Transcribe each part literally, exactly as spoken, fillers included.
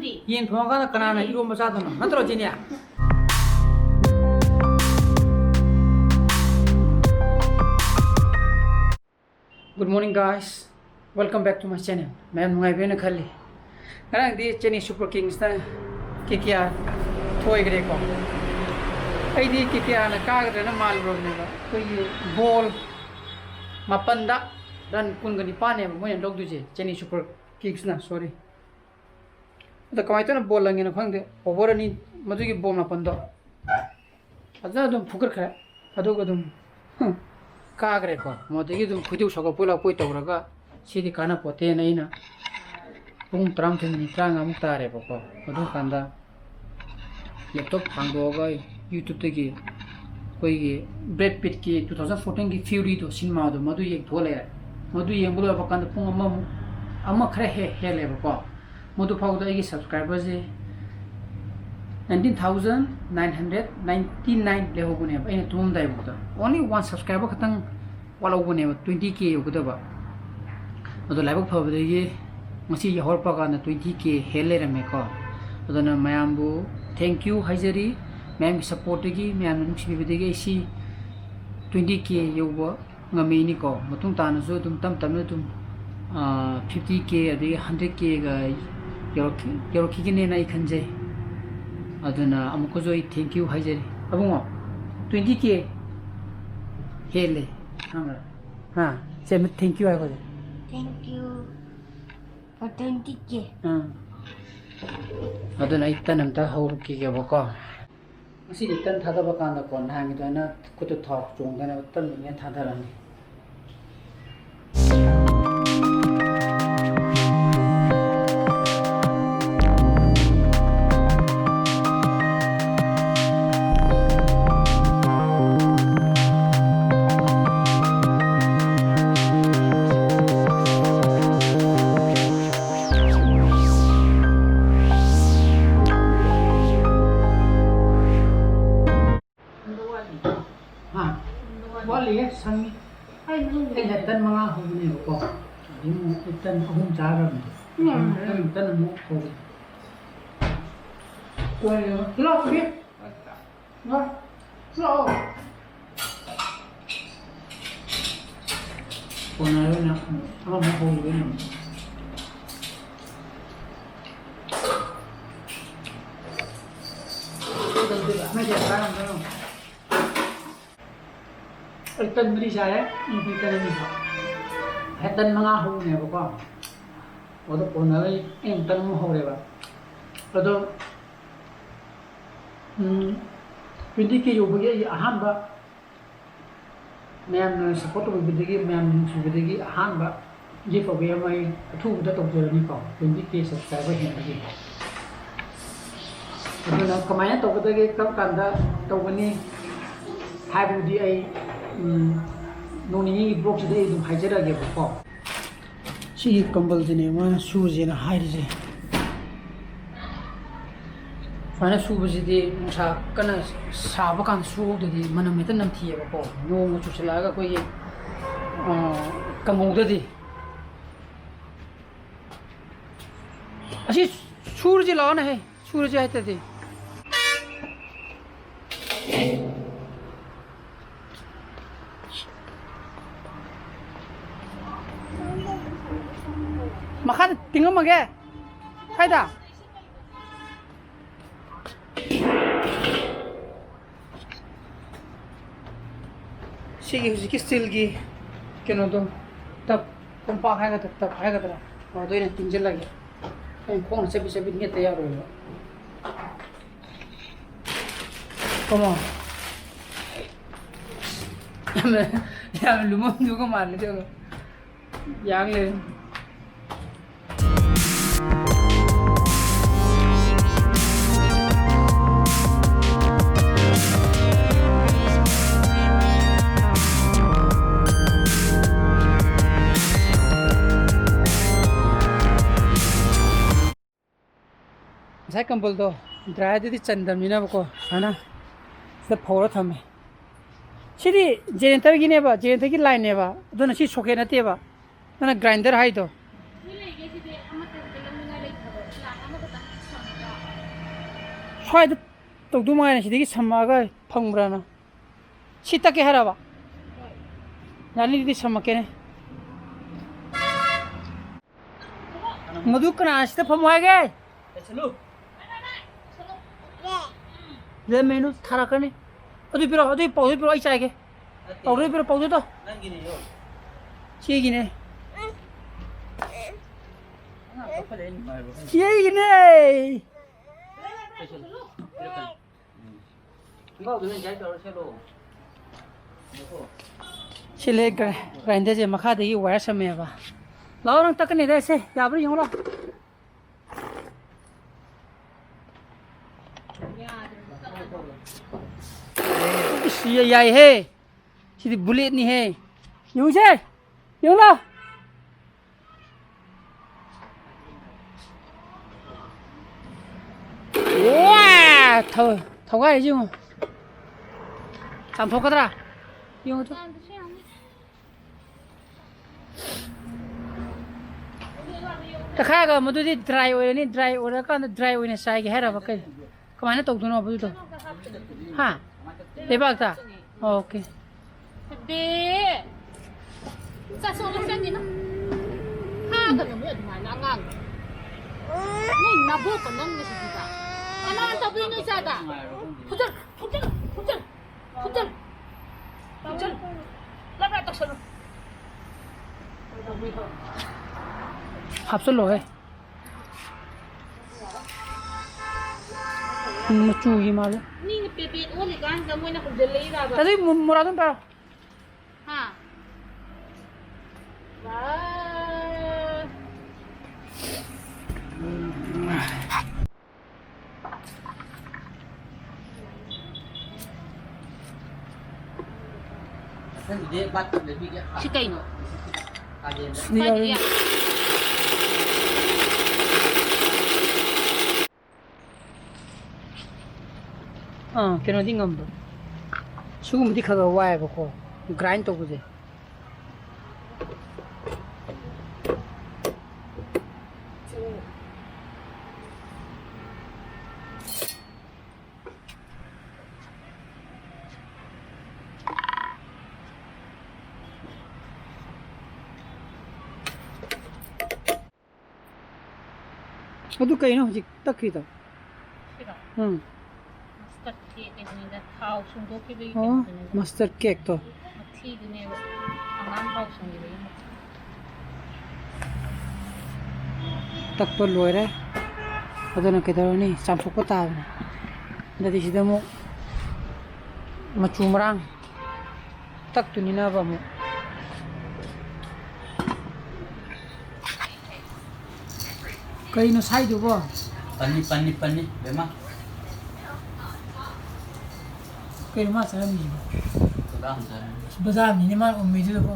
ꯌꯦꯟ ꯊꯣꯡꯉꯀꯥꯟꯗ ꯀꯅꯥꯅ ꯏꯔꯣꯝꯕ ꯆꯥꯗꯣꯏꯅꯣ? ꯅꯠꯇ꯭ꯔꯣ, junior? Good morning, guys. Welcome back to my channel. ꯃꯌꯥꯝ ꯅꯨꯡꯉꯥꯏꯕꯤꯔꯦꯅ ꯈꯜꯂꯤ꯫ ꯉꯔꯥꯡꯗꯤ ꯆꯦꯟꯅꯥꯏ ꯁꯨꯄꯔ ꯀꯤꯡꯁꯅ ꯀꯦ ꯀꯦ ꯑꯥꯔ ꯊꯣꯏꯈ꯭ꯔꯦꯀꯣ꯫ ꯑꯩꯗꯤ ꯀꯦ ꯀꯦ ꯑꯥꯔꯅ ꯀꯥꯒꯗ꯭ꯔꯅ ꯃꯥꯜꯂꯨꯔꯕꯅꯦꯕ꯫ ꯑꯩꯈꯣꯏꯒꯤ ꯕꯣꯜ ꯃꯥꯄꯟꯗ ꯔꯟ ꯀꯨꯟꯒ ꯅꯤꯄꯥꯟꯅꯦꯕ ꯃꯣꯏꯅ ꯂꯧꯗꯣꯏꯁꯦ, ꯆꯦꯟꯅꯥꯏ ꯁꯨꯄꯔ ꯀꯤꯡꯁꯅ, ꯁꯣꯔꯤ꯫ ꯑꯗꯣ ꯀꯃꯥꯏꯅ ꯇꯧꯅ ꯕꯣꯜ ꯂꯪꯉꯤꯅꯣ ꯈꯪꯗꯦ, ꯑꯣꯚꯔ ꯑꯅꯤ, ꯃꯗꯨꯒꯤ ꯕꯣꯜ ꯃꯥꯄꯟꯗꯣ ꯐꯖꯅ ꯑꯗꯨꯝ ꯐꯨꯒꯠꯈ꯭ꯔꯦ꯫ ꯑꯗꯨꯒ ꯑꯗꯨꯝ, ꯍꯨꯝ, ꯀꯥꯈ꯭ꯔꯦꯀꯣ꯫ ꯃꯗꯒꯤ ꯑꯗꯨꯝ ꯈꯣꯏꯗꯧ ꯁꯥꯎꯒꯠꯄꯣꯏ ꯂꯥꯛꯄꯣꯏ ꯇꯧꯔꯒ, "ꯁꯤꯗꯤ ꯀꯥꯟꯅꯄꯣꯠꯇꯦꯅ" ꯑꯩꯅ ꯄꯨꯡ ꯇꯔꯥꯃꯥꯊꯣꯏ ꯃꯤꯅꯤꯠ ꯇꯔꯥꯃꯉꯥꯃꯨꯛ ꯇꯥꯔꯦꯕꯀꯣ꯫ ꯑꯗꯨ ꯀꯥꯟꯗ ꯂꯦꯞꯇꯣꯞ ꯍꯥꯡꯗꯣꯛꯑꯒ ꯑꯩ ꯌꯨꯇ꯭ꯌꯨꯕꯇꯒꯤ ꯑꯩꯈꯣꯏꯒꯤ ꯕ꯭ꯔꯦꯗ ꯄꯤꯠꯀꯤ two thousand fourteenꯒꯤ ꯐ꯭ꯌꯨꯔꯤꯗꯣ, ꯁꯤꯅꯦꯃꯥꯗꯣ, ꯃꯗꯨ ꯌꯦꯡꯊꯣꯛꯑ ꯂꯩꯔꯦ꯫ ꯃꯗꯨ ꯌꯦꯡꯕ ꯂꯣꯏꯕ ꯀꯥꯟꯗ ꯄꯨꯡ ꯑꯃꯃꯨꯛ, ꯑꯃ ꯈꯔ ꯍꯦ-, ꯍꯦꯜꯂꯦꯕꯀꯣ꯫ ꯃꯗꯨ ꯐꯥꯎꯕꯗ ꯑꯩꯒꯤ ꯁꯕꯁꯀ꯭ꯔꯥꯏꯕꯔꯁꯦ nineteen thousand nine hundred ninety nine ꯂꯩꯍꯧꯕꯅꯦꯕ, ꯑꯩꯅ ꯇꯨꯝꯃꯝꯗꯥꯏꯐꯥꯎꯗ꯫ Only one subscriber ꯈꯛꯇꯪ ꯋꯥꯠꯍꯧꯕꯅꯦꯕ twenty K ꯌꯧꯒꯗꯕ꯫ ꯑꯗꯣ ꯂꯥꯏꯕꯛ ꯐꯕꯗꯒꯤ ꯉꯁꯤ ꯌꯧꯍꯧꯔꯛꯄ ꯀꯥꯟꯗ twenty K ꯍꯦꯜ ꯂꯩꯔꯝꯃꯦꯀꯣ꯫ ꯑꯗꯨꯅ ꯃꯌꯥꯝꯕꯨ thank you ꯍꯥꯏꯖꯔꯤ, ꯃꯌꯥꯝꯒꯤ supportꯇꯒꯤ, ꯃꯌꯥꯝꯅ ꯅꯨꯡꯁꯤꯕꯤꯕꯗꯒꯤ ꯑꯩ ꯁꯤ twenty K ꯌꯧꯕ ꯉꯝꯃꯤꯅꯤꯀꯣ꯫ ꯃꯇꯨꯡ ꯇꯥꯅꯁꯨ ꯑꯗꯨꯝ ꯇꯞ ꯇꯞꯅ ꯑꯗꯨꯝ, ꯑꯥ, fifty K ꯑꯗꯒꯤ hundred Kꯒ ꯌꯧꯔꯛꯈꯤ-, ꯌꯧꯔꯛꯈꯤꯒꯅꯦꯅ ꯑꯩ ꯈꯟꯖꯩ꯫ ꯑꯗꯨꯅ ꯑꯃꯨꯛꯀꯁꯨ ꯑꯩ thank you ꯍꯥꯏꯖꯔꯤ꯫ ꯑꯕꯨꯡꯉꯣ, twenty K ꯍꯦꯜꯂꯦ꯫ ꯈꯪꯕ꯭ꯔꯥ? ꯍꯥ? ꯁꯦ, thank you ꯍꯥꯏꯈꯣꯁꯦ꯫ Thank you for twenty K. ꯑꯥ꯫ ꯑꯗꯨꯅ ꯑꯩ ꯇꯟ ꯑꯝꯇ ꯍꯧꯔꯛꯈꯤꯒꯦꯕꯀꯣ꯫ ꯉꯁꯤꯗꯤ ꯇꯟ ꯊꯥꯗꯕ ꯀꯥꯟꯗꯀꯣ, ꯅꯍꯥꯟꯒꯤꯗꯨꯃꯥꯏꯅ ꯈꯨꯠꯇ ꯊꯥꯎ ꯆꯣꯡꯗꯅꯕ ꯇꯟ ꯂꯣꯏꯅ ꯊꯥꯗꯔꯅꯤ꯫ ꯍꯥ? ꯋꯥꯠꯂꯤꯌꯦ, ꯁꯪꯉꯤ꯫ ꯑꯩ ꯇꯟ ꯃꯉꯥ ꯍꯧꯕꯅꯦꯕꯀꯣ꯫ ꯑꯗꯨꯝ ꯇꯟ ꯑꯍꯨꯝ ꯆꯥꯈ꯭ꯔꯕꯅꯦ꯫ ꯎꯝ꯫ ꯇꯟ, ꯇꯟ ꯑꯃꯨꯛ ꯍꯧꯒꯦ꯫ ꯂꯥꯛꯑꯣ꯫ ꯂꯥꯛꯑꯣ꯫ ꯀꯣꯟꯅꯔꯣꯏꯅ ꯑꯃꯃꯨꯛ ꯍꯧꯔꯤꯕꯅꯤ꯫ ꯀꯩꯗꯧꯗꯣꯏꯕ? ꯃꯩꯁꯦ ꯀꯥꯔꯝꯗꯣꯏꯅꯣ? ꯑꯩ ꯇꯟ ꯃꯔꯤ ꯆꯥꯔꯦ꯫ ꯎꯝ, ꯑꯩ ꯇꯟ ꯑꯅꯤ ꯆꯥ-, ꯍꯦꯛ ꯇꯟ ꯃꯉꯥ ꯍꯧꯕꯅꯦꯕꯀꯣ꯫ ꯑꯗꯣ ꯀꯣꯟꯅꯔꯣꯏ, ꯑꯩ ꯇꯟ ꯑꯃ ꯍꯧꯔꯦꯕ꯫ ꯑꯗꯣ ꯎꯝ, twenty K ꯌꯧꯕꯒꯤ ꯑꯩ ꯑꯍꯥꯟꯕ ꯃꯌꯥꯝꯅ support ꯇꯧꯕꯤꯕꯗꯒꯤ, ꯃꯌꯥꯝꯅ ꯅꯨꯡꯁꯤꯕꯗꯒꯤ ꯑꯍꯥꯟꯕ gift away ꯑꯃ ꯑꯩ ꯑꯊꯨꯕꯗ ꯇꯧꯖꯔꯅꯤꯀꯣ, twenty K subscriber ꯍꯦꯟꯕꯒꯤ꯫ ꯑꯗꯨꯅ ꯀꯃꯥꯏꯅ ꯇꯧꯒꯗꯒꯦ, ꯀꯔꯝ ꯀꯥꯟꯗ ꯇꯧꯒꯅꯤ ꯍꯥꯏꯕꯗꯨꯗꯤ ꯑꯩ, ꯎꯝ, ꯅꯣꯡ ꯅꯤꯅꯤꯒꯤ vlogꯁꯤꯗ ꯑꯩ ꯑꯗꯨꯝ ꯍꯥꯏꯖꯔꯛꯑꯒꯦꯕꯀꯣ꯫ ꯁꯤꯒꯤ ꯀꯝꯕꯜꯁꯤꯅꯦ ꯃꯥꯅ ꯁꯨꯁꯦꯅ ꯍꯥꯏꯔꯤꯁꯦ꯫ ꯁꯨꯃꯥꯏꯅ ꯁꯨꯕꯁꯤꯗꯤ ꯅꯨꯡꯁꯥ ꯀꯟꯅ ꯁꯥꯕ ꯀꯥꯟꯗ ꯁꯨꯍꯧꯗ꯭ꯔꯗꯤ ꯃꯅꯝ ꯍꯦꯛꯇ ꯅꯝꯊꯤꯑꯕꯀꯣ, ꯅꯣꯡꯒ ꯆꯨꯁꯤꯜꯂꯛꯑꯒ ꯑꯩꯈꯣꯏꯒꯤ, ꯑ, ꯀꯪꯍꯧꯗ꯭ꯔꯗꯤ꯫ ꯑꯁꯤ ꯁꯨꯔꯁꯤ ꯂꯥꯛꯑꯣꯅꯦꯍꯦ, ꯁꯨꯔꯁꯤ ꯍꯥꯏꯇꯗꯤ꯫ ꯃꯈꯥꯗ ꯇꯤꯡꯉꯝꯃꯒꯦ꯫ ꯀꯥꯏꯗ? ꯁꯤꯒꯤ ꯍꯧꯖꯤꯛꯀꯤ ꯏꯁꯇꯤꯜꯒꯤ ꯀꯩꯅꯣꯗꯣ, ꯇꯞ, ꯀꯣꯝꯄꯥꯛ ꯍꯥꯏꯒꯗ꯭ꯔꯥ, ꯇꯞ ꯍꯥꯏꯒꯗ꯭ꯔꯥ, ꯑꯗꯨ ꯑꯣꯏꯅ ꯇꯤꯡꯁꯤꯜꯂꯒꯦ꯫ ꯑꯩ ꯈꯣꯡꯅ ꯆꯠꯄꯤ ꯆꯠꯄꯤ ꯅꯦꯠꯇ ꯌꯥꯔꯣꯏꯕ꯫ ꯀꯃꯣꯟ꯫ ꯌꯥꯝꯅ, ꯌꯥꯝꯅ ꯂꯨꯃꯝꯗꯧꯒ ꯃꯥꯜꯂꯦ ꯑꯗꯨꯒ꯫ ꯌꯥꯡ ꯂꯩꯔꯝꯃꯦ꯫ ꯉꯁꯥꯏ ꯀꯝꯕꯜꯗꯣ dryꯗꯗꯤ ꯆꯟꯗꯕꯅꯤꯅꯕꯀꯣ, ꯁꯨꯃꯥꯏꯅ ꯁꯤꯗ ꯐꯧꯔ ꯊꯝꯃꯦ꯫ ꯁꯤꯗꯤ generatorꯒꯤꯅꯦꯕ, generatorꯒꯤ lineꯅꯦꯕ, ꯑꯗꯨꯅ ꯁꯤ socket ꯅꯠꯇꯦꯕ, ꯅꯪꯅ grinder ꯍꯥꯏꯗꯣ꯫ ꯁꯤ ꯂꯩꯒꯦ, ꯁꯤꯗꯤ ꯑꯃꯠꯇ ꯂꯧꯅꯤꯡꯉꯥꯏ ꯂꯩꯇ꯭ꯔꯕꯣ? ꯂꯥꯛ ꯑꯃꯈꯛꯇꯪ ꯁꯪꯒꯗ꯭ꯔꯣ? ꯁ꯭ꯋꯥꯏꯗ ꯇꯧꯗꯧ ꯃꯉꯥꯏꯅ ꯁꯤꯗꯒꯤ ꯁꯝꯃꯛꯑꯒ ꯐꯪꯕ꯭ꯔꯥꯅ? ꯁꯤ ꯇꯛꯀꯦ ꯍꯥꯏꯔꯕ? ꯌꯥꯅꯤꯗꯤ ꯁꯝꯃꯛꯀꯦꯅꯦ꯫ ꯃꯗꯨ ꯀꯅꯥ ꯁꯤꯗ ꯐꯝꯃꯣ ꯍꯥꯏꯒꯦ? ꯂꯦ ꯃꯦꯅꯨ ꯊꯥꯔꯛꯀꯅꯤ꯫ ꯑꯗꯨ ꯄꯤꯔꯛꯑꯣ, ꯑꯗꯨꯒꯤ ꯄꯥꯎꯗꯨ ꯄꯤꯔꯛꯑꯣ, ꯑꯩ ꯆꯥꯏꯒꯦ꯫ ꯄꯥꯎꯗꯨ ꯄꯤꯔꯛꯑꯣ, ꯄꯥꯎꯗꯨꯗꯣ꯫ ꯅꯪꯒꯤꯅꯦ, ꯌꯣ꯫ ꯆꯦꯒꯤꯅꯦ꯫ ꯑꯉꯥꯡ ꯀꯞꯈꯠꯂꯛꯑꯦ, ꯅꯨꯡꯉꯥꯏꯕ꯭ꯔꯣ? ꯆꯦꯒꯤꯅꯦ꯫ ꯄꯤꯔꯛꯀꯅꯤ꯫ ꯎꯝ꯫ ꯈꯣꯡꯒ꯭ꯔꯥꯎꯗꯨꯅ ꯑꯦꯟꯖꯣꯏ ꯇꯧꯔ ꯁꯦꯠꯂꯣ꯫ ꯁꯤ ꯂꯩ ꯒ꯭ꯔꯥꯏꯟꯗꯔꯁꯦ ꯃꯈꯥꯗꯒꯤ ꯋꯥꯌꯔ ꯁꯝꯃꯦꯕ꯫ ꯂꯥꯛꯑꯣ, ꯅꯪ ꯇꯛꯀꯅꯤꯗ ꯁꯦ, ꯌꯥꯕ꯭ꯔꯥ ꯌꯦꯡꯉꯨ ꯂꯥꯎ꯫ ꯏꯁ, ꯌꯥꯏꯍꯦ꯫ ꯁꯤꯗꯤ ꯕꯨꯂꯦꯠꯅꯤꯍꯦ꯫ ꯌꯦꯡꯉꯨꯁꯦ꯫ ꯌꯦꯡꯉꯨ ꯂꯥꯎ꯫ ꯋꯥ! ꯊꯧ-, ꯊꯧꯒꯥꯏꯔꯤꯁꯤ ꯌꯦꯡꯉꯨ꯫ ꯆꯥꯝꯊꯣꯛꯀꯗ꯭ꯔꯥ? ꯌꯦꯡꯉꯨ ꯇꯨ꯫ ꯇꯛꯈꯥꯏꯔꯒ ꯃꯗꯨꯗꯤ ꯗ꯭ꯔꯥꯏ ꯑꯣꯏꯔꯅꯤ, ꯗ꯭ꯔꯥꯏ ꯑꯣꯏꯔꯀꯥꯟꯗ ꯗ꯭ꯔꯥꯏ ꯑꯣꯏꯅ ꯆꯥꯏꯒꯦ ꯍꯥꯏꯔꯕ ꯀꯩ? ꯀꯃꯥꯏꯅ ꯇꯧꯗꯣꯏꯅꯣꯕ ꯑꯗꯨꯗꯣ? ꯍꯥ? ꯂꯩꯕꯥꯛꯇ? ꯑꯣꯀꯦ꯫ ꯕꯦ! ꯆꯠꯁꯣ, ꯆꯠꯁꯣ, ꯆꯠꯁꯣ꯫ ꯐꯥꯒꯅꯨ ꯃꯤ ꯑꯗꯨꯃꯥꯏꯅ ꯑꯉꯥꯡꯗꯣ꯫ ꯅꯣꯏ ꯅꯕꯣꯛꯀ ꯅꯪꯒꯁꯤꯗꯤꯕ꯫ ꯀꯅꯥꯅ ꯇꯧꯗꯣꯏꯅꯣ ꯏꯆꯥꯗ? ꯐꯨꯗꯠ-, ꯐꯨꯗꯠ-, ꯐꯨꯗꯠ-꯫ ꯐꯨꯠꯆꯜ! ꯐꯨꯠꯆꯜ! ꯂꯥꯞ ꯂꯥꯞ ꯇꯧꯁꯜꯂꯨ꯫ ꯍꯥꯞꯆꯜꯂꯣꯍꯦ꯫ ꯃꯆꯨꯒꯤ ꯃꯥꯜꯂꯦ꯫ ꯃꯤꯅ ꯄꯦꯄꯦꯠ ꯑꯣꯜꯂꯤꯀꯥꯟꯁꯤꯗ ꯃꯣꯏꯅ ꯍꯧꯖꯤꯜꯂꯛꯏꯔꯕ? ꯑꯗꯨꯏ ꯃꯨ-, ꯃꯣꯔꯥꯗꯣ ꯑꯝꯇ ꯄꯥꯏꯔꯣ꯫ ꯍꯥ? ꯋꯥ! ꯁꯤ ꯀꯩꯅꯣ? ꯁꯤꯗꯤ ꯌꯥꯎꯔꯤ꯫ ꯑꯥ, ꯀꯩꯅꯣꯗꯤ ꯉꯝꯕ꯫ ꯁꯤꯒꯨꯝꯕꯗꯤ ꯈꯔ ꯈꯔ ꯋꯥꯏꯌꯦꯕꯀꯣ, ꯒ꯭ꯔꯥꯏꯟ ꯇꯧꯕꯁꯦ꯫ ꯑꯗꯨ ꯀꯩꯅꯣ ꯍꯧꯖꯤꯛ ꯇꯛꯈ꯭ꯔꯤꯗꯣ? ꯁꯤꯔꯣ? ꯎꯝ꯫ ꯃꯁꯇꯔꯗ ꯀꯦꯛ ꯀꯩꯅꯣꯅꯤꯗ, ꯊꯥꯎ ꯁꯨꯡꯗꯣꯛꯈꯤꯕꯒꯤ ꯑꯣ, ꯀꯩꯅꯣꯗꯨꯅꯤꯗ꯫ ꯃꯁꯇꯔꯗ ꯀꯦꯛꯇꯣ꯫ ꯃꯊꯤꯗꯨꯅꯦꯕ꯫ ꯍꯪꯒꯥꯝ ꯊꯥꯎ ꯁꯨꯡꯈꯤꯕꯒꯤ ꯃꯊꯤ꯫ ꯇꯛꯄ ꯂꯣꯏꯔꯦ꯫ ꯑꯗꯨꯅ ꯀꯩꯗꯧꯔꯅꯤ? ꯆꯥꯝꯊꯣꯛꯄ ꯇꯥꯕꯅꯤ꯫ ꯑꯗꯨꯗꯤ ꯁꯤꯗ ꯑꯃꯨꯛ ꯃꯆꯨ ꯃꯔꯥꯡ ꯇꯛꯇꯨꯅꯤꯅꯕ ꯑꯃꯨꯛ꯫ ꯀꯩꯅꯣ ꯁꯥꯏꯗꯨꯕꯣ? ꯄꯟꯅꯤ, ꯄꯟꯅꯤ, ꯄꯟꯅꯤ, ꯕꯦꯝꯃ꯫ ꯀꯩꯅꯣ ꯃꯥ ꯆꯥꯔꯝꯃꯤꯁꯤꯕꯣ? ꯕꯗꯥꯝ ꯆꯥꯔꯝꯃꯤ꯫ ꯕꯗꯥꯝꯅꯤꯅꯦ ꯃꯥ ꯎꯝꯃꯤꯗꯨꯗꯀꯣ꯫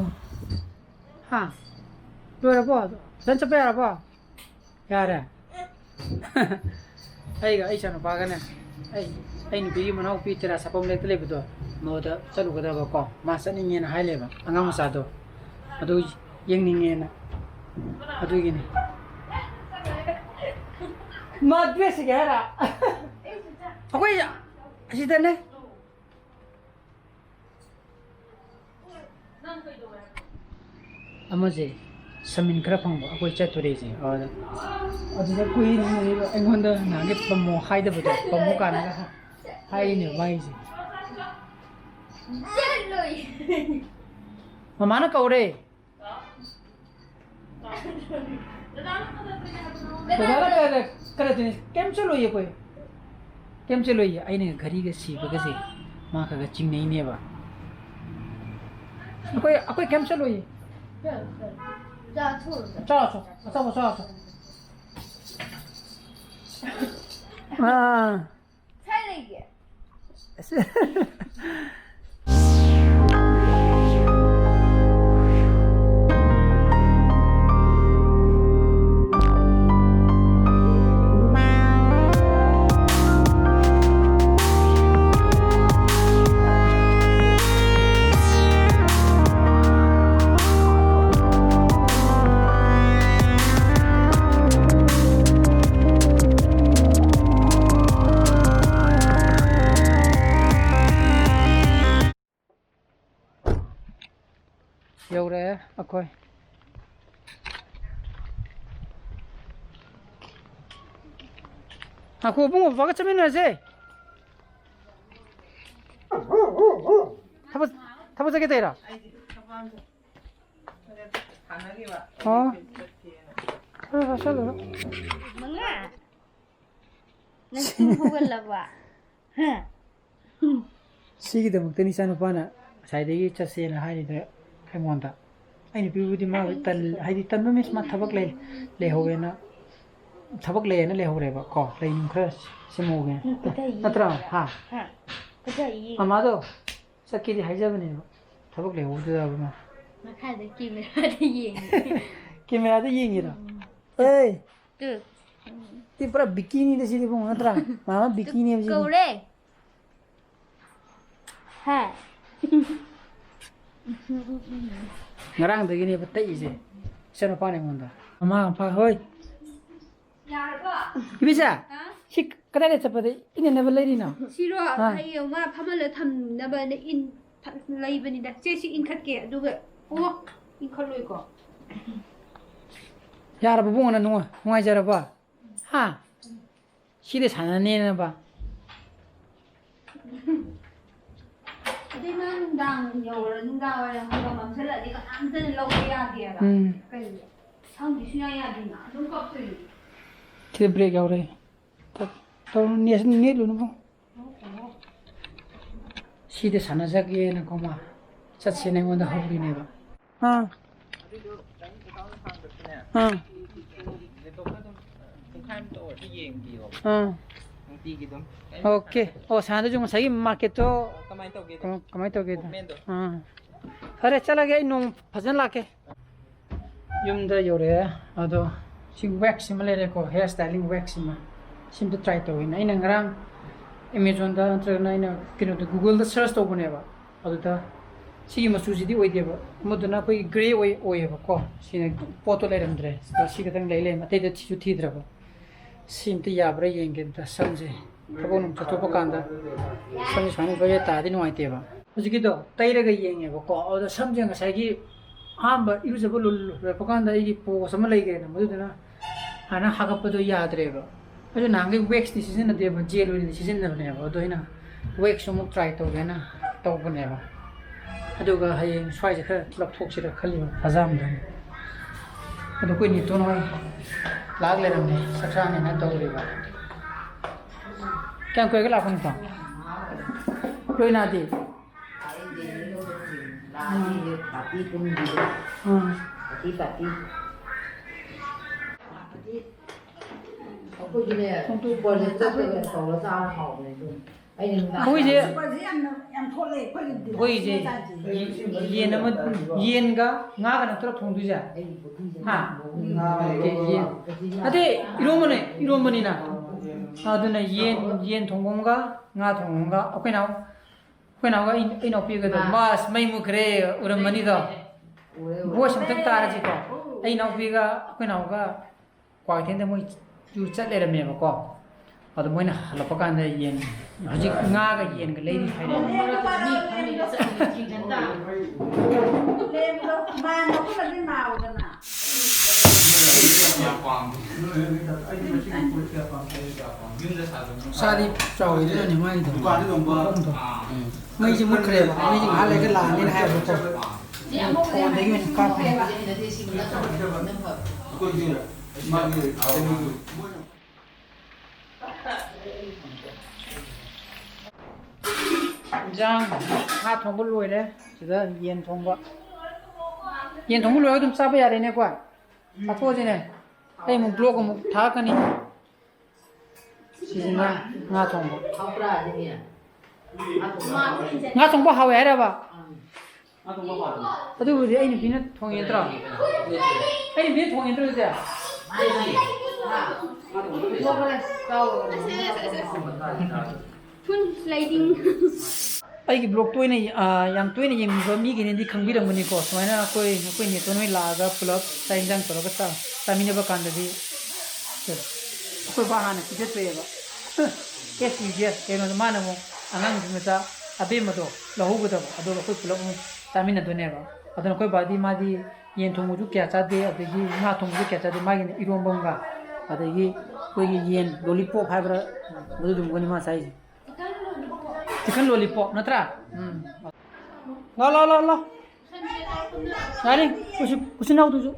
ꯍꯥ? ꯂꯣꯏꯔꯕꯣ? ꯐꯖꯅ ꯆꯠꯄ ꯌꯥꯔꯕꯣ? ꯌꯥꯔꯦ꯫ ꯑꯩꯒ ꯑꯩ ꯏꯆꯥꯅꯨꯄꯥꯒꯅꯦ, ꯑꯩ, ꯑꯩ ꯅꯨꯄꯤꯒꯤ ꯃꯅꯥꯎꯄꯤ ꯇꯦꯔꯥ ꯁꯥꯐꯝ ꯂꯩꯔꯛꯇ ꯂꯩꯕꯗꯣ, ꯃꯣꯏꯗ ꯆꯠꯂꯨꯒꯗꯕꯀꯣ, ꯃꯥ ꯆꯠꯅꯤꯡꯉꯦꯅ ꯍꯥꯏ ꯂꯩꯕ, ꯑꯉꯥꯡ ꯃꯆꯥꯗꯣ, ꯑꯗꯨ ꯌꯦꯡꯅꯤꯡꯉꯦꯅ, ꯑꯗꯨꯒꯤꯅꯤ꯫ ꯃꯥ ꯗ꯭ꯔꯦꯁ ꯁꯤꯒꯦ ꯍꯥꯏꯔ? ꯑꯩꯈꯣꯏ ꯑꯁꯤꯗꯅꯦ꯫ ꯑꯃꯁꯦ ꯁꯃꯤꯟ ꯈꯔ ꯐꯪꯕ, ꯑꯩꯈꯣꯏ ꯆꯠꯇꯣꯔꯦꯁꯦ꯫ ꯑꯗꯨꯗ, ꯑꯗꯨꯗ ꯀꯨꯏꯅ ꯑꯩꯉꯣꯟꯗ ꯅꯍꯥꯟꯒꯤ ꯄꯝꯃꯣ ꯍꯥꯏꯗꯕꯗꯣ, ꯄꯝꯃꯣ ꯀꯥꯟꯅꯒ ꯍꯥꯏꯔꯤꯅꯦꯕ ꯃꯥꯒꯤꯁꯦ꯫ ꯆꯠꯂꯣꯏ꯫ ꯃꯃꯥꯅ ꯀꯧꯔꯦ꯫ ꯗꯗꯥꯅ ꯀꯔ-, ꯀꯔ-, ꯀꯔ-, ꯀꯩꯝ ꯆꯠꯂꯣꯏꯌꯦ ꯑꯩꯈꯣꯏ꯫ ꯀꯩꯝ ꯆꯠꯂꯣꯏꯌꯦ꯫ ꯑꯩꯅ ꯘꯔꯤꯒ ꯁꯤꯕꯒꯁꯦ ꯃꯥ ꯈꯔ ꯈꯔ ꯆꯤꯡꯅꯩꯅꯦꯕ꯫ ꯑꯩꯈꯣꯏ, ꯑꯩꯈꯣꯏ ꯀꯩꯝ ꯆꯠꯂꯣꯏꯌꯦ꯫ ꯆꯥ, ꯆꯥ, ꯆꯥ, ꯑꯆꯥꯄꯣꯠ ꯆꯥ, ꯆꯥ꯫ ꯑꯥ꯫ ꯁꯥꯏ ꯂꯩꯒꯦ꯫ ꯌꯧꯔꯛꯑꯦ ꯑꯩꯈꯣꯏ꯫ ꯉꯥꯏꯈꯣ, ꯏꯕꯨꯡꯉꯣ, ꯕꯕꯥꯒ ꯆꯠꯃꯤꯟꯅꯔꯁꯦ꯫ ꯊꯕꯛ, ꯊꯕꯛ ꯆꯠꯀꯦ ꯇꯧꯔꯤꯔꯣ? ꯑꯣ꯫ ꯆꯠꯂꯨꯔꯣ, ꯆꯠꯂꯨꯔꯣ꯫ ꯃꯉꯥ? ꯅꯪ ꯇꯨꯝ ꯍꯧꯒꯠꯂꯕ? ꯍꯥ? ꯁꯤꯒꯤꯗꯃꯛꯇꯅꯤ ꯏꯆꯥꯅꯨꯄꯥꯅ ꯉꯁꯥꯏꯗꯒꯤ ꯆꯠꯁꯦꯅ ꯍꯥꯏꯔꯤꯗꯣ ꯑꯩꯉꯣꯟꯗ꯫ ꯑꯩ ꯅꯨꯄꯤꯕꯨꯗꯤ ꯃꯥ ꯇꯜ-, ꯍꯥꯏꯗꯤ ꯇꯟꯕ means ꯃꯥ ꯊꯕꯛ ꯂꯩ, ꯂꯩꯍꯧꯔꯦꯅ, ꯊꯕꯛ ꯂꯩꯌꯦꯅ ꯂꯩꯍꯧꯔꯦꯕ ꯀꯣ, ꯂꯩ ꯅꯨꯡ ꯈꯔ ꯁꯦꯝꯍꯧꯒꯦ꯫ ꯅꯪ ꯀꯗꯥꯏ ꯅꯠꯇ꯭ꯔꯥ? ꯌꯦꯡꯉꯤꯕ? ꯍꯥ? ꯍꯥ? ꯀꯗꯥꯏ ꯌꯦꯡꯉꯤ? ꯃꯃꯥꯗꯣ ꯆꯠꯀꯦꯗꯤ ꯍꯥꯏꯖꯕꯅꯦꯕ, ꯊꯕꯛ ꯂꯩꯍꯧꯗꯗꯕ ꯃꯥ꯫ ꯃꯈꯥꯗ camera ꯗ ꯌꯦꯡꯉꯤ꯫ Camera ꯗ ꯌꯦꯡꯉꯤꯔꯣ? ꯎꯝ꯫ ꯑꯦ! ꯇꯨ꯫ ꯁꯤ ꯄꯨꯔꯥ ꯕꯤꯀꯤꯅꯤꯗ ꯁꯤꯗꯤ ꯏꯕꯨꯡꯉꯣ, ꯅꯠꯇ꯭ꯔꯥ? ꯃꯥꯃ ꯕꯤꯀꯤꯅꯦꯕ ꯁꯤꯗꯤ꯫ ꯀꯧꯔꯦ꯫ ꯍꯥ꯫ ꯉꯔꯥꯡꯗꯒꯤꯅꯦꯕ ꯇꯛꯏꯁꯦ ꯏꯆꯥꯅꯨꯄꯥꯅ ꯑꯩꯉꯣꯟꯗ꯫ ꯃꯃꯥ ꯃꯄꯥ ꯍꯣꯏ꯫ ꯌꯥꯔꯕꯣ? ꯏꯕꯦꯆꯥ, ꯍꯥ? ꯁꯤ ꯀꯗꯥꯏꯗ ꯆꯠꯄꯗ ꯏꯅꯅꯕ ꯂꯩꯔꯤꯅꯣ? ꯁꯤꯔꯣ? ꯑꯥ꯫ ꯍꯌꯦꯡ ꯃꯥ ꯐꯝꯍꯜꯂ ꯊꯝꯅꯕꯅ ꯏꯟ ꯊ-, ꯂꯩꯕꯅꯤꯗ꯫ ꯁꯦ, ꯁꯤ ꯏꯟꯈꯠꯀꯦ, ꯑꯗꯨꯒ, ꯑꯣ, ꯏꯟꯈꯠꯂꯣꯏꯀꯣ꯫ ꯌꯥꯔꯕ ꯏꯕꯨꯡꯉꯣ, ꯅꯪ ꯅꯨꯡꯉꯥꯏ-, ꯅꯨꯡꯉꯥꯏꯖꯔꯕ? ꯍꯥ? ꯁꯤꯗ ꯁꯥꯟꯅꯅꯦꯅꯕ꯫ ꯑꯗꯩ ꯃꯥ ꯅꯨꯡꯗꯥꯡ ꯌꯧꯔ, ꯅꯨꯡꯗꯥꯡ ꯋꯥꯏꯔꯝ ꯈꯔ ꯃꯝꯁꯤꯜꯂꯛꯑꯗꯤ ꯀꯅꯥꯝꯇꯅ ꯂꯧꯕ ꯌꯥꯗꯦꯕ꯫ ꯎꯝ꯫ ꯀꯩꯒꯤ? ꯈꯪꯗꯦ, ꯁꯨꯡꯌꯥ ꯌꯥꯗꯦꯅ꯫ ꯑꯗꯨꯝ ꯀꯞꯇꯣꯏꯅꯤ꯫ ꯁꯤꯗ break ꯌꯥꯎꯔꯦ꯫ ꯇ-, ꯇꯧꯔꯨꯅꯨ, ꯅꯦꯠ-, ꯅꯦꯠꯂꯨꯅꯨ ꯏꯕꯨꯡꯉꯣ꯫ ꯁꯤꯗ ꯁꯥꯟꯅꯖꯒꯦꯅꯀꯣ ꯃꯥ ꯆꯠꯁꯦꯅ ꯑꯩꯉꯣꯟꯗ ꯍꯧꯔꯤꯅꯦꯕ꯫ ꯑꯥ꯫ ꯑꯗꯨꯏꯗꯣ ꯈꯤꯇꯪ ꯑꯦꯀꯥꯎꯟ ꯍꯥꯡꯗ꯭ꯔꯁꯨꯅꯦ, ꯑꯥ꯫ ꯂꯦꯞꯇꯣꯞꯇ ꯑꯗꯨꯝ ꯄꯨꯡꯈꯥꯏ ꯑꯃ ꯇꯧꯔꯗꯤ ꯌꯦꯡꯕꯤꯌꯣ꯫ ꯑꯥ꯫ ꯅꯨꯡꯇꯤꯒꯤ ꯑꯗꯨꯝ꯫ ꯑꯣꯀꯦ꯫ ꯑꯣ, ꯁꯥꯟꯅꯗꯣꯏꯁꯦ ꯉꯁꯥꯏꯒꯤ ꯃꯥꯔꯀꯦꯠꯇꯣ ꯀꯃꯥꯏꯅ ꯇꯧꯒꯦꯗꯣ? ꯀꯃꯥꯏ-, ꯀꯃꯥꯏꯅ ꯇꯧꯒꯦꯗꯣ? ꯃꯨꯚꯃꯦꯟꯗꯣ꯫ ꯑꯥ꯫ ꯐꯔꯦ, ꯆꯠꯂꯒꯦ, ꯑꯩ ꯅꯣꯡ ꯐꯖꯅ ꯂꯥꯛꯀꯦ꯫ ꯌꯨꯝꯗ ꯌꯧꯔꯛꯑꯦ꯫ ꯑꯗꯣ ꯁꯤ wax ꯁꯤꯃ ꯂꯩꯔꯦꯀꯣ, hair styling wax ꯁꯤꯃ꯫ ꯁꯤꯝꯇ try ꯇꯧꯒꯦꯅ꯫ ꯑꯩꯅ ꯉꯔꯥꯡ Amazon ꯗ ꯅꯠꯇ꯭ꯔꯒꯅ ꯑꯩꯅ ꯀꯩꯅꯣꯗ, Google ꯗ search ꯇꯧꯕꯅꯦꯕ꯫ ꯑꯗꯨꯗ ꯁꯤꯒꯤ ꯃꯆꯨꯁꯤꯗꯤ ꯑꯣꯏꯗꯦꯕ, ꯑꯃꯗꯨꯅ ꯑꯩꯈꯣꯏꯒꯤ grey ꯑꯣꯏ-, ꯑꯣꯏꯌꯦꯕꯀꯣ꯫ ꯁꯤꯅ ꯄꯣꯠꯇꯣ ꯂꯩꯔꯝꯗ꯭ꯔꯦ꯫ ꯑꯗꯣ ꯁꯤ ꯈꯛꯇꯪ ꯂꯩ ꯂꯩꯔꯝꯃꯦ, ꯑꯇꯩꯗ ꯊꯤꯁꯨ ꯊꯤꯗ꯭ꯔꯕ꯫ ꯁꯤ ꯑꯝꯇ ꯌꯥꯕ꯭ꯔꯥ ꯌꯦꯡꯒꯦ ꯑꯝꯇ, ꯁꯝꯁꯦ ꯊꯕꯛ ꯅꯨꯡ ꯆꯠꯊꯣꯛꯄ ꯀꯥꯟꯗ ꯁꯝꯁꯦ ꯁꯨꯃꯥꯏꯅ ꯂꯣꯏ ꯇꯥꯔꯗꯤ ꯅꯨꯡꯉꯥꯏꯇꯦꯕ꯫ ꯍꯧꯖꯤꯛꯀꯤꯗꯣ ꯇꯩꯔꯒ ꯌꯦꯡꯉꯦꯕꯀꯣ, ꯑꯗꯨꯗ ꯁꯝꯁꯦ ꯉꯁꯥꯏꯒꯤ ꯑꯍꯥꯟꯕ ꯏꯔꯨꯖꯕ ꯂꯣꯏ-, ꯂꯣꯏꯔꯛꯄ ꯀꯥꯟꯗ ꯑꯩꯒꯤ post ꯑꯃ ꯂꯩꯈ꯭ꯔꯦꯅ, ꯃꯗꯨꯗꯨꯅ ꯍꯥꯟꯅ ꯍꯥꯒꯠꯄꯗꯣ ꯌꯥꯗ꯭ꯔꯦꯕ꯫ ꯑꯗꯨ ꯅꯍꯥꯟꯒꯩ ꯋꯦꯛꯁꯇꯤ ꯁꯤꯖꯤꯟꯅꯗꯦꯕ, ꯖꯦꯜ ꯑꯣꯏꯅꯗꯤ ꯁꯤꯖꯤꯟꯅꯕꯅꯦꯕ꯫ ꯑꯗꯣ ꯑꯩꯅ ꯋꯦꯛꯁ ꯑꯃꯨꯛ ꯇ꯭ꯔꯥꯏ ꯇꯧꯒꯦꯅ ꯇꯧꯕꯅꯦꯕ꯫ ꯑꯗꯨꯒ ꯍꯌꯦꯡ ꯁ꯭ꯋꯥꯏꯁꯦ ꯈꯔ ꯂꯧꯊꯣꯛꯁꯤꯔ ꯈꯜꯂꯤꯕ, ꯐꯖꯥꯝꯗ꯫ ꯑꯗꯣ ꯑꯩꯈꯣꯏ ꯅꯤꯇꯣꯟ ꯍꯣꯏ ꯂꯥꯛ ꯂꯩꯔꯝꯃꯦ, ꯆꯥꯛ ꯆꯥꯅꯦꯅ ꯇꯧꯔꯤꯕ꯫ ꯀꯌꯥꯝ ꯀꯨꯏꯔꯒꯦ ꯂꯥꯛꯄ, ꯅꯤꯇꯣꯟ? ꯂꯣꯏꯅꯥꯗꯤ? ꯂꯥꯛꯑꯗꯤ ꯄꯥꯔꯇꯤ ꯄꯨꯟꯕꯤꯗꯣ꯫ ꯎꯝ꯫ Party, party. ꯑꯩꯈꯣꯏꯒꯤꯅꯦ, ꯁꯨꯄꯔꯁꯦ ꯆꯠꯇꯒ ꯇꯧꯔ ꯆꯥꯕ ꯍꯥꯎꯕꯅꯦ ꯑꯗꯨꯝ꯫ ꯑꯩꯅ ꯅꯨꯡꯗꯥꯡ ꯑꯩꯈꯣꯏꯁꯦ ꯁꯨꯄꯔꯁꯦ ꯌꯥꯝꯅ ꯌꯥꯝ ꯊꯣꯛꯂꯛꯑꯦ ꯑꯩꯈꯣꯏꯒꯤ ꯑꯩꯈꯣꯏꯁꯦ ꯆꯥꯁꯦ꯫ ꯌꯦ-, ꯌꯦꯟ ꯑꯃ, ꯌꯦꯟꯒ ꯉꯥꯒ ꯅꯠꯇ꯭ꯔꯣ ꯊꯣꯡꯗꯣꯏꯁꯦ? ꯑꯩꯒꯤ ꯄꯨꯈ꯭ꯔꯤꯁꯦ ꯍꯥ? ꯌꯦꯟ꯫ ꯌꯦꯟ꯫ ꯅꯠꯇꯦ, ꯏꯔꯣꯝꯕꯅꯦ, ꯏꯔꯣꯝꯕꯅꯤꯅ꯫ ꯑꯗꯨꯅ ꯌꯦꯟ, ꯌꯦꯟ ꯊꯣꯡꯕ ꯑꯃꯒ ꯉꯥ ꯊꯣꯡꯕ ꯑꯃꯒ꯫ ꯑꯩꯈꯣꯏ ꯅꯥꯎ-, ꯑꯩꯈꯣꯏ ꯅꯥꯎꯒ ꯑꯩ, ꯑꯩ ꯏꯅꯥꯎꯄꯤꯒꯗꯣ, ꯑꯥ꯫ ꯃꯥꯁ ꯃꯩ ꯃꯨꯠꯈ꯭ꯔꯦ, ꯎꯔꯝꯃꯅꯤꯗꯣ꯫ ꯎꯔꯦ, ꯎꯔꯦ꯫ ꯚꯣꯏꯁ ꯑꯝꯇꯪ ꯇꯥꯔꯁꯤꯀꯣ꯫ ꯑꯩ ꯏꯅꯥꯎꯄꯤꯒ ꯑꯩꯈꯣꯏ ꯅꯥꯎꯒ ꯀ꯭ꯋꯥꯀꯩꯊꯦꯜꯗ ꯃꯣꯏ ꯇꯨꯔ ꯆꯠ ꯂꯩꯔꯝꯃꯦꯕꯀꯣ꯫ ꯑꯗꯣ ꯃꯣꯏꯅ ꯍꯜꯂꯛꯄ ꯀꯥꯟꯗ ꯌꯦꯟ, ꯍꯧꯖꯤꯛ ꯉꯥꯒ ꯌꯦꯟꯒ ꯂꯩꯔꯤ ꯍꯥꯏꯔꯦ꯫ ꯂꯦꯝꯗꯣ ꯃꯥ ꯅꯣꯛꯈꯠꯂꯗꯤ ꯅꯥꯎꯗꯅ꯫ ꯁꯥꯗꯤ ꯆꯥꯎꯋꯦ ꯑꯗꯨꯅꯅꯦ ꯃꯥꯒꯤꯗꯣ꯫ ꯃꯈꯣꯡꯗꯣ꯫ ꯃꯩꯁꯦ ꯃꯨꯠꯈ꯭ꯔꯦꯕ꯫ ꯃꯩꯁꯦ ꯉꯥꯏꯍꯥꯛ ꯂꯩꯔꯒ ꯂꯥꯛꯑꯅꯤꯅ ꯍꯥꯏꯌꯦꯕꯀꯣ꯫ ꯐꯣꯟꯗꯒꯤ ꯑꯣꯏꯅ ꯀꯥꯞꯄꯦ꯫ ꯏꯟꯖꯥꯡ, ꯉꯥ ꯊꯣꯡꯕ ꯂꯣꯏꯔꯦ꯫ ꯁꯤꯗ ꯌꯦꯟ ꯊꯣꯡꯕ꯫ ꯌꯦꯟ ꯊꯣꯡꯕ ꯂꯣꯏꯔꯒ ꯑꯗꯨꯝ ꯆꯥꯕ ꯌꯥꯔꯦꯅꯦꯀꯣ? ꯆꯥꯊꯣꯛꯑꯁꯤꯅꯦ꯫ ꯑꯩ ꯑꯃꯨꯛ ꯕ꯭ꯂꯣꯛ ꯑꯃꯨꯛ ꯊꯥꯔꯛꯀꯅꯤ꯫ ꯁꯤꯁꯤꯅ ꯉꯥ ꯊꯣꯡꯕ꯫ ꯉꯥ ꯊꯣꯡꯕ ꯍꯥꯎꯋꯦ ꯍꯥꯏꯔꯕ? ꯑꯗꯨꯕꯨꯗꯤ ꯑꯩ ꯅꯨꯄꯤꯅ ꯊꯣꯡꯉꯦ ꯅꯠꯇ꯭ꯔꯣ? ꯑꯩ ꯅꯨꯄꯤꯅ ꯊꯣꯡꯉꯦ ꯅꯠꯇ꯭ꯔꯣ ꯑꯗꯨꯗꯤ? ꯊꯣꯛꯈ꯭ꯔꯦ꯫ ꯆꯥꯎꯔꯕꯅꯦ꯫ ꯐꯨꯜ ꯁ꯭ꯂꯥꯏꯗꯤꯡ꯫ ꯑꯩꯒꯤ ꯕ꯭ꯂꯣꯛ ꯇꯣꯏꯅ, ꯑ, ꯌꯥꯝ ꯇꯣꯏꯅ ꯌꯦꯡꯕꯤꯕ ꯃꯤꯒꯤꯅꯗꯤ ꯈꯪꯕꯤꯔꯝꯒꯅꯤꯀꯣ꯫ ꯁꯨꯃꯥꯏꯅ ꯑꯩꯈꯣꯏ, ꯑꯩꯈꯣꯏ ꯅꯦꯇꯣꯟ ꯍꯣꯏ ꯂꯥꯛꯑꯒ ꯄꯨꯂꯞ ꯆꯥꯛ ꯏꯟꯖꯥꯡ ꯇꯧꯔꯒ ꯆꯥ-, ꯆꯥꯃꯤꯟꯅꯕ ꯀꯥꯟꯗꯗꯤ ꯑꯩꯈꯣꯏ ꯕꯥ ꯍꯥꯟꯅ ꯄꯤꯖꯊꯣꯛꯑꯦꯕ꯫ ꯑꯦꯁ ꯌꯨ ꯖꯤ ꯑꯦꯁ ꯀꯩꯅꯣꯗꯣ, ꯃꯥꯅ ꯑꯃꯨꯛ ꯑꯉꯥꯡ ꯅꯨꯄꯤ ꯃꯆꯥ ꯑꯕꯦꯝꯃꯗꯣ ꯂꯧꯍꯧꯒꯗꯕ, ꯑꯗꯨꯒ ꯑꯩꯈꯣꯏ ꯄꯨꯂꯞ ꯑꯃꯨꯛ ꯆꯥꯃꯤꯟꯅꯗꯣꯏꯅꯦꯕ꯫ ꯑꯗꯨꯅ ꯑꯩꯈꯣꯏ ꯕꯥꯗꯤ, ꯃꯥꯗꯤ ꯌꯦꯟ ꯊꯣꯡꯕꯁꯨ ꯀꯌꯥ ꯆꯥꯗꯦ, ꯑꯗꯒꯤ ꯉꯥ ꯊꯣꯡꯕꯁꯨ ꯀꯌꯥ ꯆꯥꯗꯦ, ꯃꯥꯒꯤꯅ ꯏꯔꯣꯝꯕ ꯑꯃꯒ ꯑꯗꯒꯤ ꯑꯩꯈꯣꯏꯒꯤ ꯌꯦꯟ ꯂꯣꯂꯤꯄꯣꯞ ꯍꯥꯏꯕ꯭ꯔꯥ, ꯑꯗꯨꯗꯨꯃꯒꯅꯤ ꯃꯥ ꯆꯥꯏꯁꯦ꯫ ꯆꯤꯛꯀꯟ ꯂꯣꯂꯤꯄꯣꯞ ꯅꯠꯇ꯭ꯔꯥ? ꯎꯝ꯫ ꯂꯥꯎ, ꯂꯥꯎ, ꯂꯥꯎ, ꯂꯥꯎ꯫ ꯌꯥꯔꯦ, ꯀꯨꯁꯤ, ꯀꯨꯁꯤ ꯅꯥꯎꯗꯨꯁꯨ꯫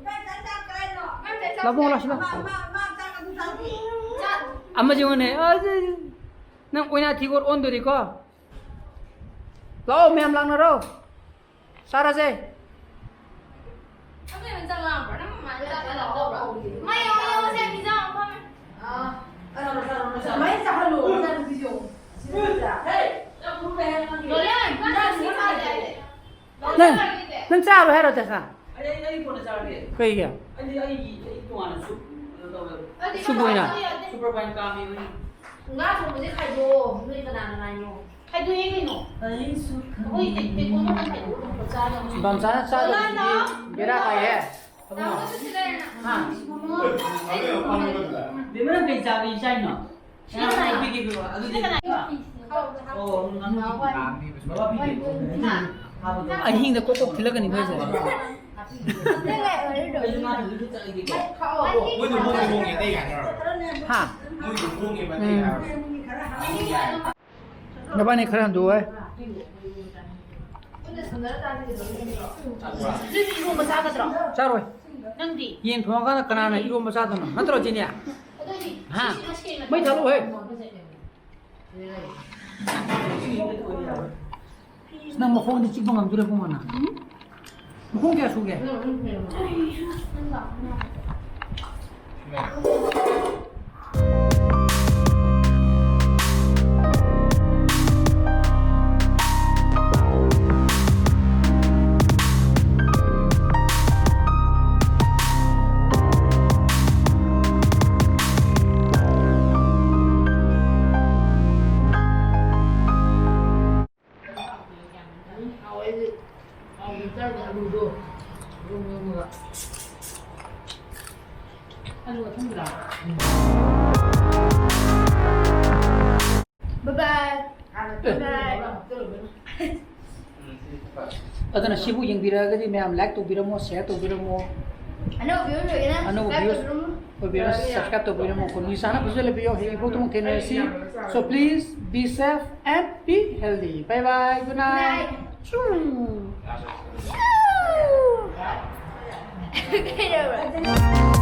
ꯂꯥꯎ, ꯂꯥꯎ, ꯂꯥꯎ꯫ ꯑꯃꯁꯤ ꯌꯦꯡꯉꯨꯅꯦ꯫ ꯑꯁ, ꯅꯪ ꯑꯣꯏꯅꯥ ꯊꯤꯒꯣꯔ ꯑꯣꯟꯗꯣꯔꯤꯀꯣ꯫ ꯂꯥꯛꯑꯣ, ꯃꯌꯥꯝ ꯂꯥꯛꯅꯔꯣ꯫ ꯆꯥꯔꯁꯦ꯫ ꯃꯩ ꯌꯥꯎ, ꯌꯥꯎ, ꯁꯦ, ꯄꯤꯖꯥꯎ, ꯐꯝꯃꯦ꯫ ꯃꯩ ꯆꯥꯍꯜꯂꯣ, ꯏꯆꯥꯅꯨꯄꯤꯁꯨ꯫ ꯂꯣꯂꯦꯟ, ꯅꯪ ꯁꯤ ꯆꯥꯗꯦ ꯍꯥꯏꯗꯦ꯫ ꯅꯪ, ꯅꯪ ꯆꯥꯔꯣꯏ ꯍꯥꯏꯔꯣ, ꯗꯁꯥ? ꯑꯩ, ꯑꯩ, ꯑꯩ ꯀꯣꯟꯅ ꯆꯥꯔꯒꯦ꯫ ꯀꯩꯒꯤ? ꯑꯩꯗꯤ ꯑꯩꯒꯤ, ꯑꯩ ꯇꯣꯉꯥꯟꯅ ꯁꯨꯞ ꯀꯩꯅꯣ ꯇꯧꯋꯦꯕ꯫ ꯑꯩꯗꯤ ꯁꯨꯞ ꯑꯣꯏꯅ? ꯆꯥꯕ ꯌꯥꯗꯦ꯫ ꯁꯨꯄꯔ ꯐꯥꯏꯟ ꯀꯥꯝꯃꯤ ꯑꯩꯈꯣꯏꯅ꯫ ꯉꯥ ꯊꯣꯡꯕꯁꯦ ꯈꯥꯏꯗꯣꯛꯑꯣ꯫ ꯅꯣꯏ ꯀꯅꯥꯅ ꯉꯥꯏꯅꯣ? ꯈꯥꯏꯗꯣꯛꯑꯦ ꯀꯩꯅꯣ꯫ ꯑꯩꯁꯨ ꯑꯩꯈꯣꯏ ꯇꯦ-, ꯇꯦꯡꯀꯣꯠ ꯑꯃ ꯈꯥꯏꯗꯣꯛꯑꯒ ꯆꯥꯅꯕꯅꯦ꯫ ꯕꯝꯆꯥꯅ ꯆꯥꯗꯕꯁꯤꯗꯤ ꯕꯦꯔꯥ ꯀꯥꯏꯍꯦ꯫ ꯑꯕꯨꯡꯉꯣ꯫ ꯇꯥꯃꯣꯁꯨ ꯁꯤꯗ ꯂꯩꯔꯦꯅ꯫ ꯍꯥ? ꯕꯦꯝꯃ, ꯅꯪ ꯀꯩ ꯆꯥꯒꯦ ꯏꯆꯥꯏꯅꯣ? ꯁꯤꯗ ꯂꯩ꯫ ꯄꯤꯒꯦ, ꯄꯤꯒꯦ꯫ ꯑꯗꯨꯗꯤ ꯁꯤꯗ ꯂꯩ꯫ ꯑꯣ, ꯉꯥꯅꯨ꯫ ꯕꯕꯥ ꯄꯤꯒꯦ꯫ ꯍꯥ? ꯑꯍꯤꯡꯗ ꯀꯣꯛ ꯀꯣꯛ ꯊꯤꯜꯂꯛꯀꯅꯤ ꯑꯩꯈꯣꯏꯁꯦ꯫ ꯃꯣꯏꯗꯣ ꯍꯣꯡꯉꯦ, ꯍꯣꯡꯉꯦ, ꯑꯇꯩ ꯍꯥꯏꯅꯔꯣꯏ꯫ ꯍꯥ? ꯃꯣꯏꯗꯣ ꯍꯣꯡꯉꯦꯕ, ꯑꯇꯩ ꯎꯝ꯫ ꯍꯥꯏꯔꯣꯏ꯫ ꯅꯕꯥꯅꯤ ꯈꯔ ꯍꯟꯗꯣꯛꯑꯣ ꯍꯦ꯫ ꯑꯗꯨꯗꯤ ꯏꯔꯣꯝꯕ ꯆꯥꯒꯗ꯭ꯔꯣ? ꯆꯥꯔꯣꯏ꯫ ꯅꯪꯗꯤ? ꯌꯦꯟ ꯊꯣꯡꯉꯀꯥꯟꯗ ꯀꯅꯥꯅ ꯏꯔꯣꯝꯕ ꯆꯥꯗꯣꯏꯅꯣ? ꯅꯠꯇ꯭ꯔꯣ, ꯖꯤꯅꯤꯌꯥ? ꯑꯗꯨꯗꯤ ꯍꯥ? ꯁꯤꯁꯤꯅ ꯁꯦꯡꯅ ꯃꯩ ꯊꯥꯗꯣꯛꯑꯣ ꯍꯦ꯫ ꯅꯪ ꯃꯈꯣꯡꯗꯤ ꯆꯤꯛꯄ ꯉꯝꯗꯣꯔꯦ, ꯏꯕꯨꯡꯉꯣ, ꯅꯪ? ꯃꯈꯣꯡ ꯀꯌꯥ ꯁꯨꯒꯦ? Bye bye. Bye bye. ꯑꯗꯨꯅ ꯁꯤꯕꯨ ꯌꯦꯡꯕꯤꯔꯛꯑꯒꯗꯤ ꯃꯌꯥꯝ like ꯇꯧꯕꯤꯔꯝꯃꯣ, share ꯇꯧꯕꯤꯔꯝꯃꯣ꯫ ꯑꯅꯧꯕ views ꯑꯣꯏꯒꯦꯔꯥ, ꯑꯅꯧꯕ subscribe views ꯇꯧꯕꯤꯔꯝꯃꯣ꯫ ꯑꯣꯏꯕꯤꯔ subscribe ꯇꯧꯕꯤꯔꯝꯃꯣ꯫ ꯅꯤꯁꯥꯅ ꯐꯖꯅ ꯂꯩꯕꯤꯌꯣ꯫ ꯍꯌꯦꯡ ꯏꯐꯧ ꯊꯣꯡ ꯊꯦꯡꯅꯔꯁꯤ꯫ So please be safe and be healthy. Bye bye. Good night. Bye. ꯀꯩꯗꯧꯔꯦ?